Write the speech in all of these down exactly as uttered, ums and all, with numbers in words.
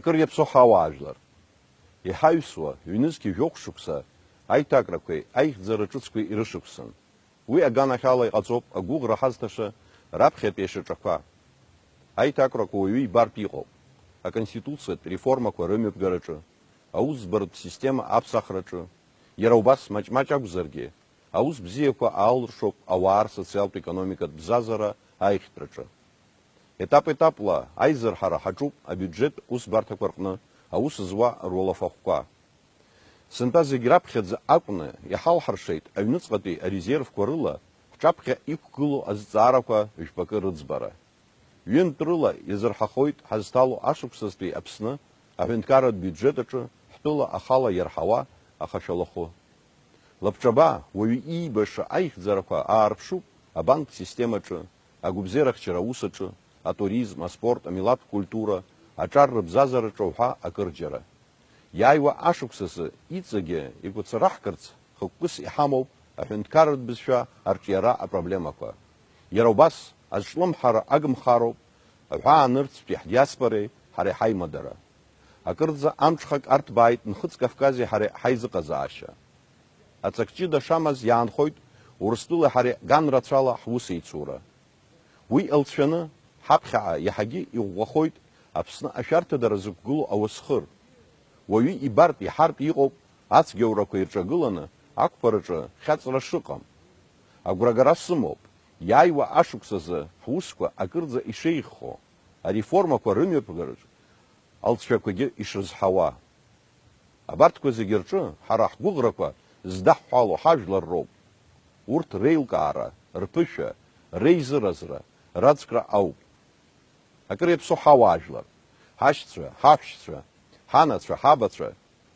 Кыр иаԥсоу ҳауаажәлар, иҳаҩсуа ҩнызқьи жәохә шықәса аиҭакрақәеи аихьӡара ҿыцқәеи ирышықәсан. Уи аганахьала иҟаҵоуп агәыӷра ҳазҭаша раԥхьатәи ашьаҿақәа. Аиҭакрақәа уаҩы ибартә иҟоуп, аконституциатә реформақәа рымҩаԥгараҿы, аусӡбаратә система аԥсахраҿы, иара убас маҷ-маҷ акәзаргьы, аус бзиақәа аалыршоуп ауаа рсоциалтә-економикатә бзазара аиӷьтәраҿы. Етап-етапла аизырҳара ҳаҿуп абиуџьет усбарҭақәа рҟны аус зуа руалафахәқәа. Сынтәа зегь раԥхьаӡа акәны иҳалҳаршеит аҩныҵҟатәи арезервқәа рыла ҳҿаԥхьа иқәгылоу азҵаарақәа жәпакы рыӡбара. Ҩынтә рыла иазырҳахоит ҳазҭало ашықәсазтәи Аԥсны аҳәынҭқарратә биуџьет аҿы ҳтәыла ахала иарҳауа ахашәалахәы. Лабҿаба уаҩы иибаша аихьӡарақәа аарԥшуп абанк системаҿы, агәабзиарахьчара аус аҿы, атуризм, аспорт, амилаҭтә культура, аҿар рыбзазараҿы уҳәа акырџьара. Иааиуа ашықәсазы иҵегьы игәацараҳкырц хықәкыс иҳамоуп аҳәынҭқарратә бызшәа арҿиара апроблемақәа. Иара убас, азҿлымҳара агымхароуп аҳәаанырцәтәи ҳдиаспореи ҳареи ҳаимадара. Акырӡа амҽхак арҭбааит Нхыҵ Кавкази ҳареи ҳаизыҟазаашьа. Аҵак ҷыда шамаз иаанхоит Урыстәылеи ҳареи ганрацәала ҳусеицура. Уи алҵшәаны, ҳаԥхьаҟа иаҳагьы иӷәӷәахоит Аԥсны ашәарҭадара зықәгылоу ауасхыр. Уаҩы ибартә иҳартә иҟоуп ацәгьоурақәа ирҿагыланы ақәԥараҿы хьаҵра шыҟам. Агәрагара сымоуп, иааиуа ашықәсазы ҳусқәа акырӡа ишеиӷьхо, ареформақәа рымҩаԥгараҿ алҵшәақәагьы ишрызҳауа. Абарҭқәа зегьы рҿы ҳара ҳгәыӷрақәа здаҳҳәало ҳажәлар роуп. Урҭ реилкаара, рԥышәа, реизыразра, раӡкра ауп. Акыр иаԥсоу ҳауаажәлар, ҳашьцәа, ҳаҳәшьцәа, ҳанацәа, ҳабацәа,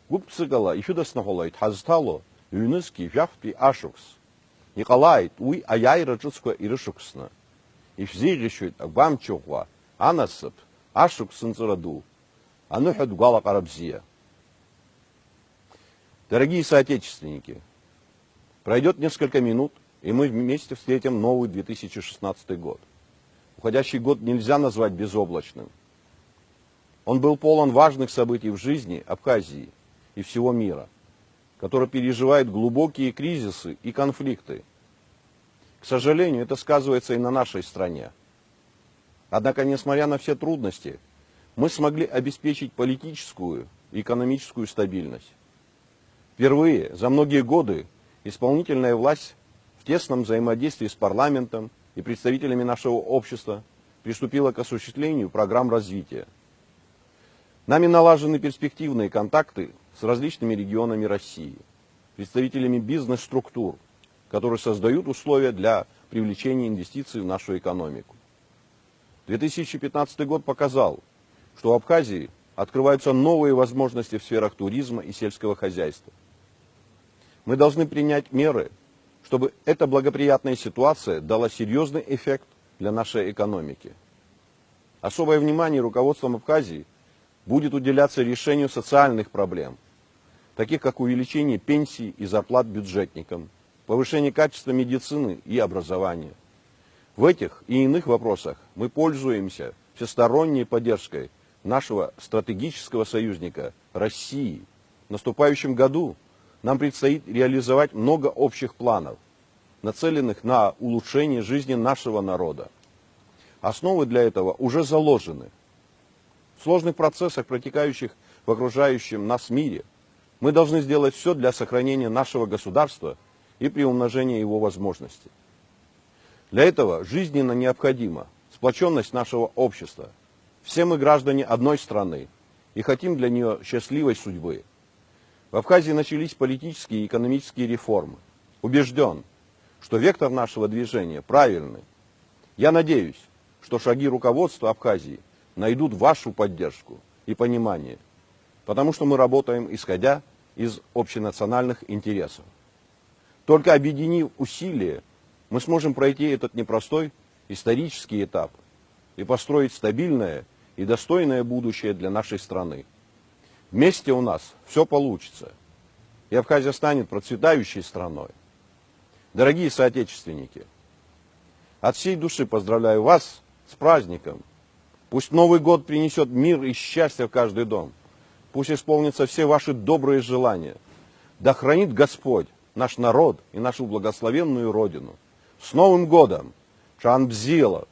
гәык-ԥсыкала ишәыдысныҳәалоит ҳазҭало ҩнызқьи жәафтәи ашықәс. Иҟалааит уи аиааира ҿыцқәа ирышықәсны. Ишәзеиӷьасшьоит агәамч ӷәӷәа, анасыԥ, ашықәс нҵыра ду, аныҳәатә гәалаҟара бзиа. Дорогие соотечественники, пройдёт несколько минут, и мы вместе встретим новый две тысячи шестнадцатый год. Уходящий год нельзя назвать безоблачным. Он был полон важных событий в жизни Абхазии и всего мира, который переживает глубокие кризисы и конфликты. К сожалению, это сказывается и на нашей стране. Однако, несмотря на все трудности, мы смогли обеспечить политическую и экономическую стабильность. Впервые за многие годы исполнительная власть в тесном взаимодействии с парламентом и представителями нашего общества приступила к осуществлению программ развития. Нами налажены перспективные контакты с различными регионами России, представителями бизнес-структур, которые создают условия для привлечения инвестиций в нашу экономику. Две тысячи пятнадцатый год показал, что у Абхазии открываются новые возможности в сферах туризма и сельского хозяйства. Мы должны принять меры, чтобы эта благоприятная ситуация дала серьёзный эффект для нашей экономики. Особое внимание руководством Абхазии будет уделяться решению социальных проблем, таких как увеличение пенсий и зарплат бюджетникам, повышение качества медицины и образования. В этих и иных вопросах мы пользуемся всесторонней поддержкой нашего стратегического союзника России. В наступающем году нам предстоит реализовать много общих планов, нацеленных на улучшение жизни нашего народа. Основы для этого уже заложены. В сложных процессах, протекающих в окружающем нас мире, мы должны сделать всё для сохранения нашего государства и приумножения его возможностей. Для этого жизненно необходима сплочённость нашего общества. Все мы граждане одной страны и хотим для неё счастливой судьбы. В Абхазии начались политические и экономические реформы. Убеждён, что вектор нашего движения правильный. Я надеюсь, что шаги руководства Абхазии найдут вашу поддержку и понимание, потому что мы работаем, исходя из общенациональных интересов. Только объединив усилия, мы сможем пройти этот непростой исторический этап и построить стабильное и достойное будущее для нашей страны. Вместе у нас всё получится, и Абхазия станет процветающей страной. Дорогие соотечественники, от всей души поздравляю вас с праздником! Пусть Новый год принесет мир и счастье в каждый дом. Пусть исполнятся все ваши добрые желания. Да хранит Господь наш народ и нашу благословенную Родину. С Новым годом! Ҽаанбзиала!